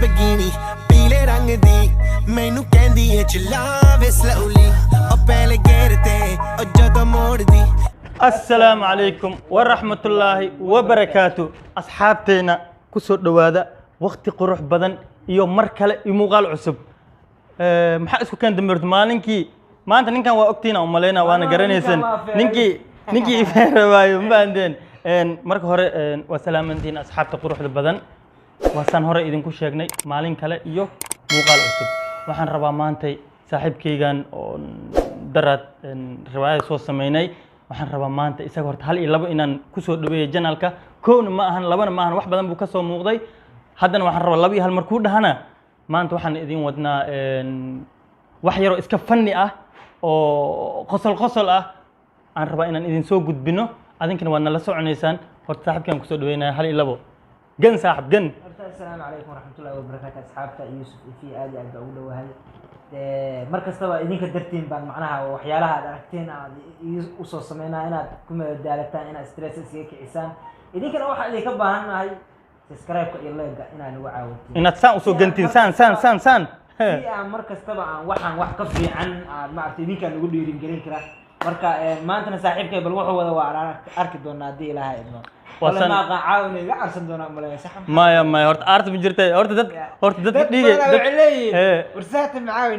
Lamborghini ਪੀਲੇ ਰੰਗ ਦੀ, ਮੈਨੂੰ ਕਹਿੰਦੀ ਏ ਚਲਾਵੇ ਸਲੋਲੀ, ਉਹ ਪਹਿਲੇ ਗੇਰ ਤੇ ਉਹ ਜਦੋਂ ਮੋੜਦੀ। Asalaamu calaykum waraxmatullaahi wabarakaatu. Asxaabteena, ku soo dhowaada wakti qurux badan iyo mar kale iyo muuqaal cusub. Maxaa isku keen dambe horta maalinkii maanta? Ninkan waa ogtiina umalaynaa, waana garanaysan ninkii ifeera waayo, ma fahanteen? Marka hore waa salaamantiin asxaabta quruxda badan. Waasaan hore idinku sheegnay, maalin kale iyo muuqaal cusub. Waxaan rabaa maantay saaxiibkaygan oo daraad riwaayada soo sameynay, waxaan rabaa maanta isaga horta hal iyo labo inaan kusoo dhaweeyo channelka. Kowna ma ahan, labana ma ahan, wax badan buu ka soo muuqday. Haddana waxaan rabaa laba iyo hal markuu dhahana. Maanta waxaan idin wadnaa wax yaroo iska fanni ah oo qosol qosol ah aan rabaa inaan idin soo gudbino, adinkana waad nala soconaysaan. Horta saaxiibkaan kusoo dhaweynaya, hal iyo labo, gan saaxib gan. Horta assalaamu calaykum waraxmatullahi wabarakaatu. Asxaabta Yuusuf Ifi, aad iyo aad baa ugu dhowahay. Dee, mar kastaba idinka dartiin baan macnaha waxyaalaha aad aragteen aad usoo sameynaa, inaad ku madadaalataan, inaad stress iskaga kicisaan. Idinkana waxaa idinka baahannahay subscribe-ka iyo like-ga inaad nagu caawitiin. Inaad saan usoo gantiin, saan saan saan saan. Si aan mar kastaba aan waxaan wax ka fiican aad maaragtay idinkaa nagu dhiirigelin kara. Marka maantana saaxiibkay bal wuxuu wada waa arki doonaa haddii Ilaaha idmo. Waa wala maaqa caawina iga carsan doonaa malaya, sax? Maya maya, horta aarta ma jirta. Horta dad, horta dadka dhiigay dad waxay leeyihiin Hee. Warsaata macaawi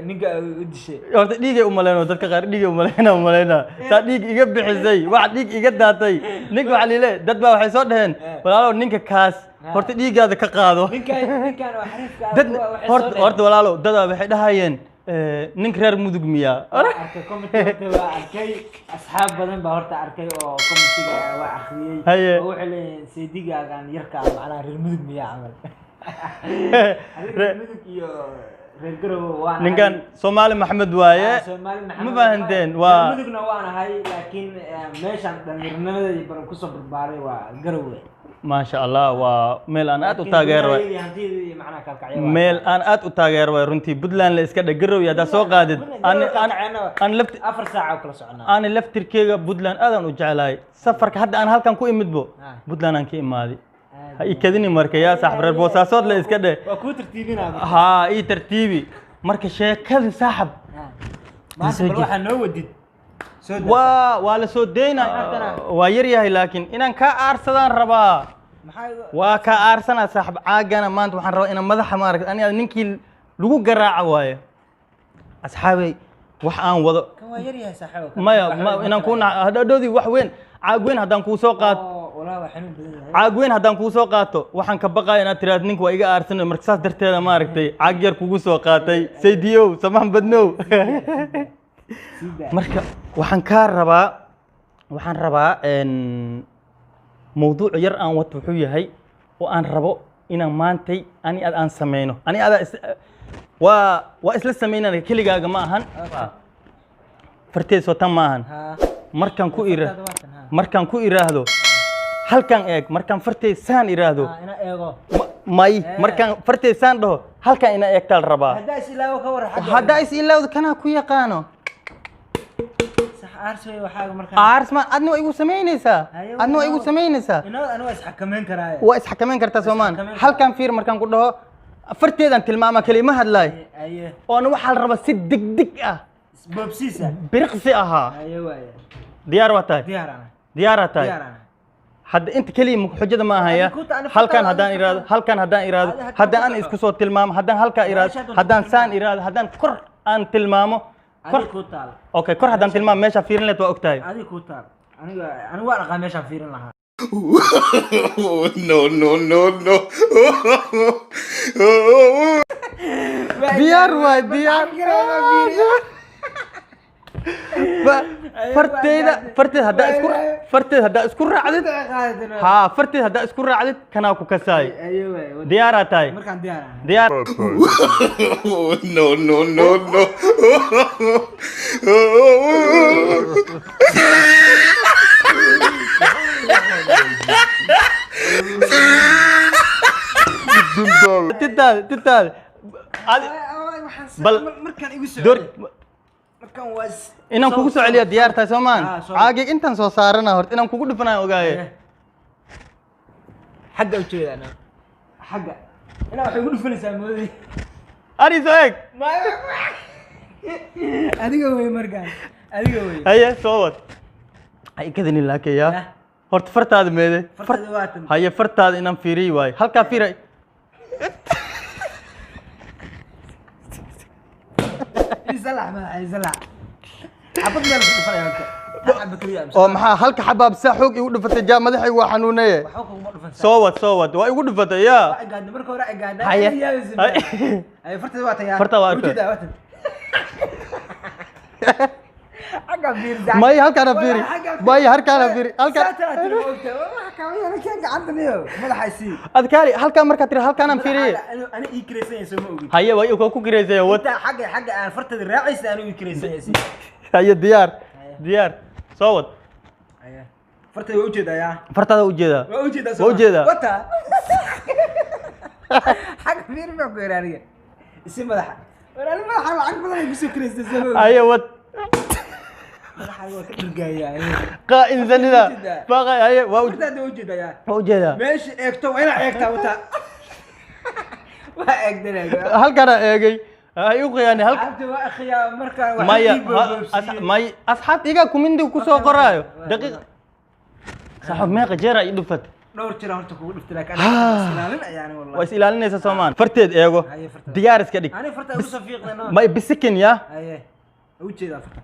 ninka u dishay. Horta dhiigay umaleyno, dadka qaar dhiigay umaleyna saa dhiig iga bixisay, wax dhiig iga daatay ninka. Waxaa lile dad baa waxay soo dhaheen, walaalow, ninka kaas horta dhiiggaada ka qaado. Ninkan waa xariifka ah, dad waxay soo horta dhaheen. Horta walaalow, dadaa waxay dhahayeen ninka reer Mudug miyaa? Waa arkay comment, horta waa arkay, asxaab badan baa horta arkay oo commentiga waa akhriyey. Haye. Oo waxay leeyihiin seedigaagan yarka ah macnaha reer Mudug miyaa camal. Adiga reer Mudug iyo reer Garowe waan. Ninkan Soomaali Maxamed waaye. Soomaali Maxamed. Ma fahanteen? Reer waa Mudugna waan ahay, laakiin meeshaan dhallinyarnimadii baran kusoo barbaaray waa Garowe. Maasha Allah, waa meel aan aad u laakiin taageero. guryahaygii, hantidii macnaha kalkacyo waa. Meel aan aad u taageero waay runtii. Puntland la iska dhe, Garowe haddaa soo qaadid. Aan lafti 4 saaca oo kala soconaa. Aan laftirkeyga Puntland aadaan u jeclahay. Safarka hadda aan halkan ku imidbo Puntland aan ka imaaday. Ha ii kadini marka, yaa saaxib, reer Boosaasood la iska dhe. Waa kuu tartiibinaa marka. Haa, ii tartiibi. Marka sheekada saaxab Maanta bal waxaa noo wadid soo daa. Waa la soo deyna, waa yar yahay, laakiin inaan kaa aarsadaan rabaa. Maxaa Waa kaa aarsanaa saaxib. Caagana maanta waxaan rabaa inaan madaxa maaragta ani ninkii lagu garaaca waaye. Asxaabey, wax aan wado. Kan waa yar yahay saaxiibo. Maya, ma inaan kuu hadhowdii wax weyn, caag weyn haddaan kuu soo qaato. Walaa waa xanuun badan yahay. Caag weyn haddaan kuu soo qaato, waxaan ka baqaya inaad tiraahdo ninka waa iga aarsanay. Marka saas darteeda maaragtay caag yar kugu soo qaatay, saydiyow samax badnow. Sii daa. Marka waxaan kaa rabaa, waxaan rabaa mawduuc yar aan wato wuxuu yahay oo aan rabo inaan maantay ani ad aan sameyno, ani adaa waa isla sameynana, keligaaga ma ahan. Farteed soo tan ma ahan. Haa. Markaan ku ira Fartaada waa tan, haa. Markaan ku iraahdo halkan eeg, markaan farteed saan iraahdo. Haa, ina eego. May, markaan farteed saan dhaho, halkan ina eegtaa la rabaa. Haddaa is ilaawo ka war xagga. Haddaa is ilaawdo, kanaa ku yaqaano. Sax, aars wey waxaaga markaa. Aarsma, adna waa igu samaynaysaa. Haye, adna waa igu samaynaysaa. Inoo anu waa isxakameyn karaaye. Waa isxakameyn kartaa soomaan? Isxakameyn. Halkan fiir markaan ku dhaho, farteedaan tilmaama, kelima hadlaay. Aye. Oona waxaa la rabaa si degdeg ah. Isboobsiisa. Biriqsi ahaa. Aye waaye. Diyaar waa tahay? Diyaar ana. Diyaaraa tahay? Diyaar ana. Hadda inta keliya xujada ma ahaya. Adiga ku ta- ani halkan fartaada haddaan adiga iraahdo fartaada. Halkan haddaan iraahdo, Adiga haddaan haddaan ku aan soco. isku soo tilmaamo, haddaan halkaa iraahdo, Meesha doonto haddaan ku saan tilmaam. iraahdo, haddaan kor aan tilmaamo, kor. Adiga ku taal. Okay, kor haddaan tilmaamo, meesha fiirin leed waa ogtahay. Adiga ku taal. Aniga waan aqaan meeshaan fiirin lahaa. No, no, no, no. Diyaar waay, diyaar. Farteeda haddaa isku raacdid, haa, farteeda haddaa isku raacdid, kanaa ku kasaay. Aye waaye. Diyaaraa tahay? Markaan diyaar ahay. Diyaar. No, no, no, no. Titaada titaada. Bal Markaan igu soo door celi. Markaan waa inaan kugu soo celiya diyaar tahay soomaan? Ah, soo. Caagig intaan soo saarana horta inaan kugu dhufanayo ogaaye. Xagga u jeedana. Xagga. Inaa waxay ugu dhufanaysaa moodey. Ani soo eeg. Adiga wey markaan. Adiga wey. Haye, soo wad. Hay kadani laakiin yaa. Yah. Horta fartaada meede? Fartaada waa tan. Haye, fartaada inaan fiiriyi waayo. Halkaa fiiray. Isalax madaxa, isalax. Xabad meel ku dhufanaya horta. Hal xabad keliya Oo maxaa halka xabaab saa xoog igu dhufatay? Jaa, madaxaygu waa xanuunaye. Waxba kuguma dhufan. Soo wad, soo wad, waa igu dhufatay yaa. Waa gaadna marka hore, gaadna. Haye. Haye, fartada waa tan yaa. Farta waa arkay. Ujeedaa, waa tan. Xagga fiiri. May, halkaana fiiri. May, halkaana fiiri. Halkaan. Gacanta niyo madaxa isii. Adkaali, halkaan markaa tiri halkaanaan fiiriye. Ani ii kiraysan yahay, soo ma ogid? Haye, waa ku kireysaya, wad. Intaa xagga aan fartada raacaysa anigu ii kiraysan yahay sii. Haye, diyaar, diyaar, soo wad. Haye, fartada waa ujeedaa yaa. Fartaada ujeedaa. Waa ujeedaa. Waa ujeedaa. Wata xagga fiiri baan ku yidhi aniga. Isi madaxa war, ani madaxa lacag badan ay kusoo kiraystay, soo ma ogid? Haye, wad. Madaxa waa ka dhurgaaya. Qaa-insanida baqa. Haye, waa Fartaada waa ujeedaa yaa. Waa ujeedaa. Meesha eegto waa inaa eegtaa. Wata waa eegdanaya. Halkaana eegay, ha igu khiyaani halka. Asxaabta waa akhiyaa markaan wax Maya ii boobsiiyey. May, asxaabta igaa kumindi kusoo qoraayo daqiiq. Saaxib, meeqa jeer ii dhufatay? Dhowr jira horta kugu dhuftay, laakiin aniga is ilaalin ayaan wallahi. Waa is ilaalinaysa soomaan? Farteed eego. Haye, farteed. Diyaar iska dhig. Ani farta ugu soo fiiqday no. May, bisikin yaa. Haye, u jeedaa farta.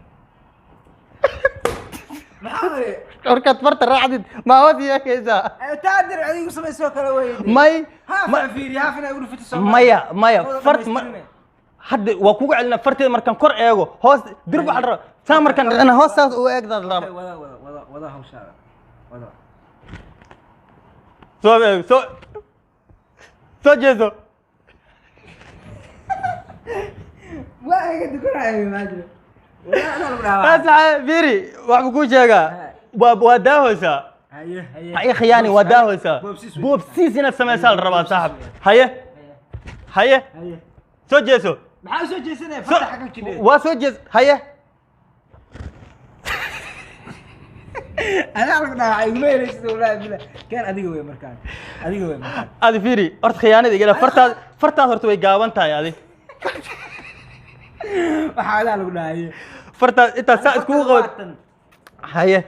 Maxaa weeye? Markaad farta raacdid ma hoos yeekaysaa? Taadir adigu samaysoo kale wey. May. Haaf aan fiiri, haaf inaa ugu dhufatay soo. Maya, maya, fart hadda waa kugu celina. Farteeda markaan kor eego, hoos dirb waxaa la rabaa saa markaan dhicina hoos saas u eegdaad la rabaa. Wada, wada, wada, wada hawshaada wada. Soo eego, soo jeeso. Waa eega dukanaayo, maxaa jira? Walaa anaa lagu dhahaa. Asaxa fiiri, waxbuu kuu sheegaa. Waa daahaysaa. Haye, haye. Ha ii khiyaani, waa daahaysaa. Boobsiis wey. Boobsiis inaad samaysaa la rabaa, saaxib. Haye, haye. Haye. Soo jeeso. Maxaa u soo jeesanaya? Farta xagga jidhe. Waa soo jees. Haye. Adaa lagu dhahaa, iguma helaysid wallahi billah. Keen, adiga wey markaan, adiga wey markaan. Adi fiiri horta, khiyaanada iga daa. Fartaad horta way gaaban tahay adi. Waxaa adaa lagu dhahaye. Fartaad intaad saa iskugu qabad. Haye.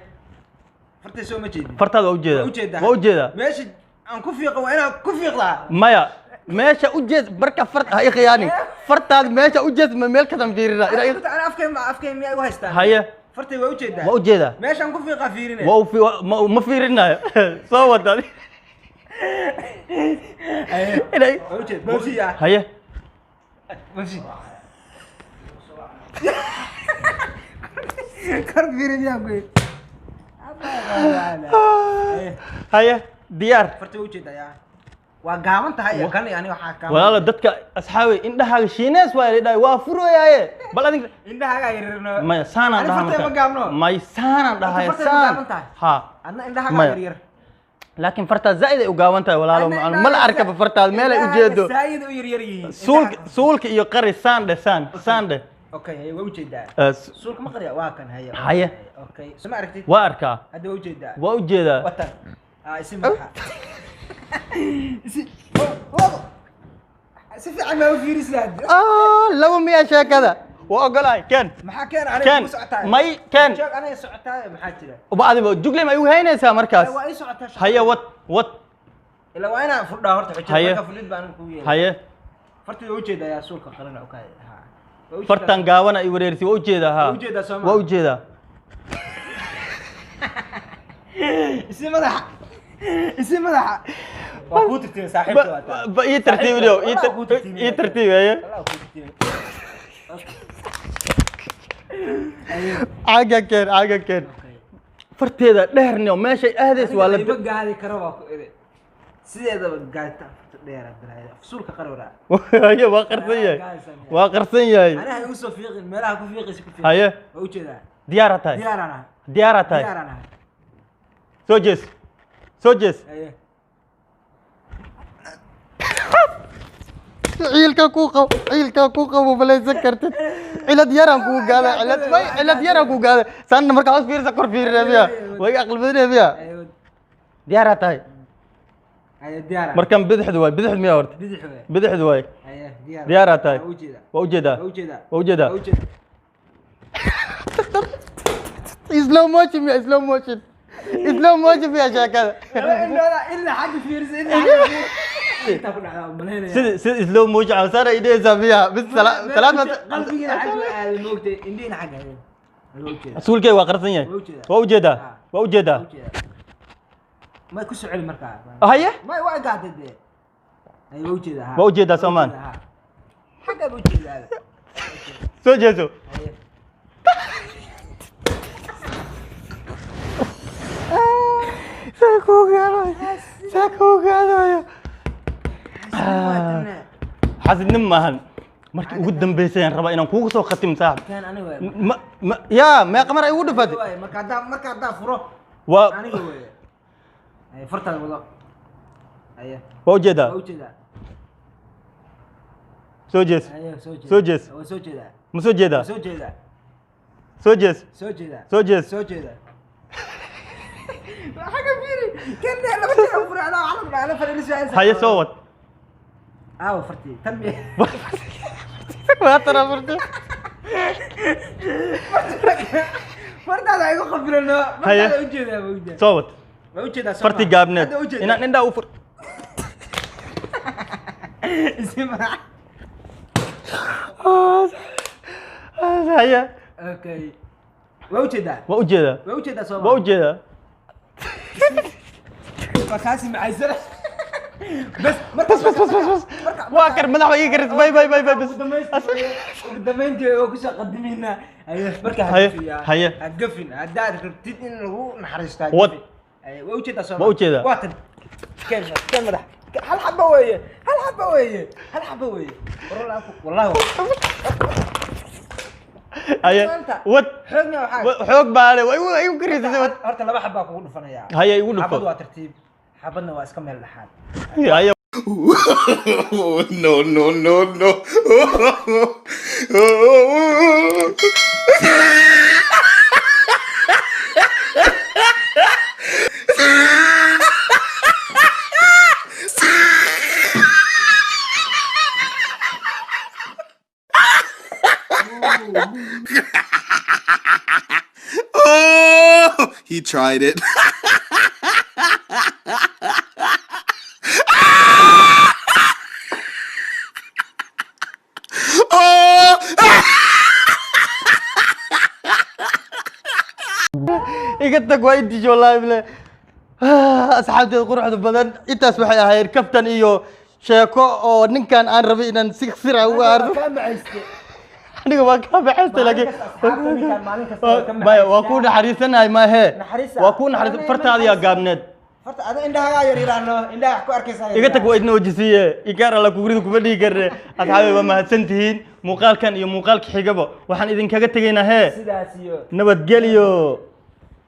Farta soo ma jeedin? Fartaad waa ujeedaa. Waa ujeedaa. Waa ujeedaa. Meesha aan ku fiiqo waa inaad ku fiiqdaa. Maya, meesha u jees marka fart ha ii khiyaani. Fartaad meesha u jees, ma meel kadan fiirina Ina Ana afkay miyaa igu haystaa? Haye. Fartay waa ujeedaa. Waa ujeedaa. Meeshaan ku fiiqaa fiirine. Waa u ma fiirinayo, soo wada adi. Haye. Waa ujeed boobsi yaa. Haye. Boobsi kor fiirin yaa ku yidhi. Haye. Haye, diyaar. Fartay waa ujeedaa yaa, waa gaaban tahay kan iyo aniga waxaa gaaban. Walaalo, dadka asxaabi indhahaaga shiinees waa la dhahay, waa furooyaaye bal adinka. Indhahaaga yaryarno. Maya, saanaan Ani dhahaa. fartay ma Marka gaabno. may, saanaan dhahay. Horta fartay ma Saan gaaban tahay? Ha. Adna indhahaaga Maya. yaryar. Laakiin fartaa zaa'id ay u gaaban tahay, walaalo. Adna macallin ma la arkaba fartaad meel ay ujeedo. Saayid u yaryar yihiin. Suulka iyo qari, saan dheh, saan saan dheh. Okay, haye, waa ujeedaa. Suulka ma qariya, waa kan, haye. Haye. Okay, soo ma aragtid? Waa arkaa. Hadda waa ujeedaa. Waa ujeedaa. Watan isi madaxa isi si fiican ma u fiirisaa? Ah, laba miyaa sheekada? Waa ogolahay, ken. Maxaa keen? Aniga Ken. ku socotaa. May, ken. Joog, aniga socotaa, maxaa jira? Ba adiba juglem ay u haynaysaa markaas. Waa ii socotaa shaqada. Haye, wad, wad. Ilaa waa inaan furdhaa horta xujada. Haye. Marka furdhid baan aniga kugu yeelay. Haye. Fartida waa ujeedaa yaa, suulka qalina okay ha. Waa ujeedaa. Fartan gaabana i wareersi, waa ujeedaa ha. Waa ujeedaa soo ma? Waa ujeedaa. Isi madaxa, isi madaxa, waa kuu tartiibay saaxiibka waa taa. Ba ii tartiibiyo, ii Wallah kuu tartiibiyey. Ii tartiibiye. Wallah kuu tartiibiyey. Caaga keen, caaga keen. Farteeda dheerniyo meeshay aadays waa la Aniga ima gaadi karo, waa ku ide sideedaba gaadita farta dheera balaayada suulka qarowra. Haye, waa qarsan yahay, waa qarsan yahay. Aniga igu soo fiiqin meelaha ku fiiqaysa ku fiiqin. Haye. Waa ujeedaa. Diyaara tahay. Diyaaraan ahay. Diyaara tahay. Diyaaraan ahay. Soo jees, soo jees. Haye. Ciilka ku qabo, ciilka ku qabo, malaysan kartid. Cilad yaraan kugu gaada, cilad may, cilad yaraan kugu gaada. Saanna markaa hoos fiirsa, kor fiirina miya? Way iga aqli badanaya miya? Haye. Diyaaraa tahay. Haye, diyaar ah. Markan bidixdu waay, bidixdu miyaa horta? Bidix wey. Bidixdu waay. Haye, diyaar. Diyaaraa tahay? Waa ujeedaa. Waa ujeedaa. Waa ujeedaa. Waa ujeedaa. Waa ujeedaa. Slow motion miya? Slow motion, slow motion miya sheekada? Laba indhooda ilaa xagga fiirisa, ilaa xagga fiirisa. Intaa ku dhacdaa u malaynaya. Sida slow motion sara idhehaysaa miya? Bis salaad. Qalbigiina xagga aaday moogtay, indhihiina xagga aaday. Waa ujeedaa. Suulkay waa qarsan yahay. Waa ujeedaa. Waa ujeedaa. Ah. Waa ujeedaa. Waa ujeedaa. Ma ku soo celi markaa. Haye. Ma waa gaatay dee. Haye, waa ujeedaa, ha. Waa ujeedaa, Soomaan. Ha. Xagga baa ujeedaa. Soo jeeso. Haye. Saa kuu gaadayo, saa kuu gaadayo. Xasidnim maahan, markii ugu dambeysay aan rabaa inaan kugu soo khatim, saaxib. Kan aniga waay. Ma yaa meeqa mar ay ugu dhufatay? Waay, marka haddaa furo. Waa Aniga waay. Haye, fartaada wado. Haye. Waa ujeedaa. Waa ujeedaa. Soo jees. Haye, soo jeeda. Soo jees. Waa soo jeedaa. Ma soo jeedaa? Waa soo jeedaa. Soo jees. Soo jeedaa. Soo jees. Soo jeedaa. Xagga fiiri. Kan laba jeer u furay, anaa calam dhaala fadhiiso. Haye, soo wad. Aawa fartii tan miya? Waa tara furtay. Fartaada igu khafirano. Haye. Fartaada ujeedaa, ma ujeedaa? Soo wad. Ma ujeedaa soo Fartii ma? gaabneed. Hadda ujeedaa. Inaan indhaa u fur. Isma. Haye. Okay, waa ujeedaa. Waa ujeedaa. Waa ujeedaa soo ma? Waa ujeedaa. Waa kaasi macaysana bas marka. Bas bas bas bas bas, waa kar madax baa iga karis. Bay bay bay bay, bas. Ugu dambeyntii waa kusoo qadimaynaa. Haye, marka Haye, ha gafiya. haye. Ha gafin haddaad rabtid in lagu naxariisto, ha Wad. gafin. Haye, waa ujeedaa soo ma? Waa ujeedaa. Waa tan. Keen, keen madax. Hal xaba weeye, hal xaba weeye, hal xaba weeye. Wallahi. Haye, wad. Xoogna waxaa Xoog baa le, waa igu karisay, wad. Horta laba xabaa kugu dhufanayaa. Haye, igu dhufo. Xabad waa tartiib, xabadna waa iska meel dhexaad. Haye. No, no, no, no. Oh, he tried it. Oh! Iga tag, waa intiis wallaahi bile. Asxaabteed quruxda badan, intaas waxay ahayd kaftan iyo sheeko oo ninkan aan rabay inaan si sira uga arko. Kaa macayste. Aniga waa kaa baxaysta, laakiin asxaabta ninkaan maalin kasta waa ka maya, waa kuu naxariisanahay maahe. Naxariisa. Waa kuu naxariis, fartaadiyaa gaabneed. Horta ada indhahagaa yar yaraano, indhaha wax ku arkaysaa. Iga tag, waa idin wajisiiye, ikaar alla kugurida kuma dhihi karne. Asxaabi, waa mahadsan tihiin. Muuqaalkan iyo muuqaalka xigaba waxaan idinkaga tegaynaa hee Sidaas iyo nabadgelyo.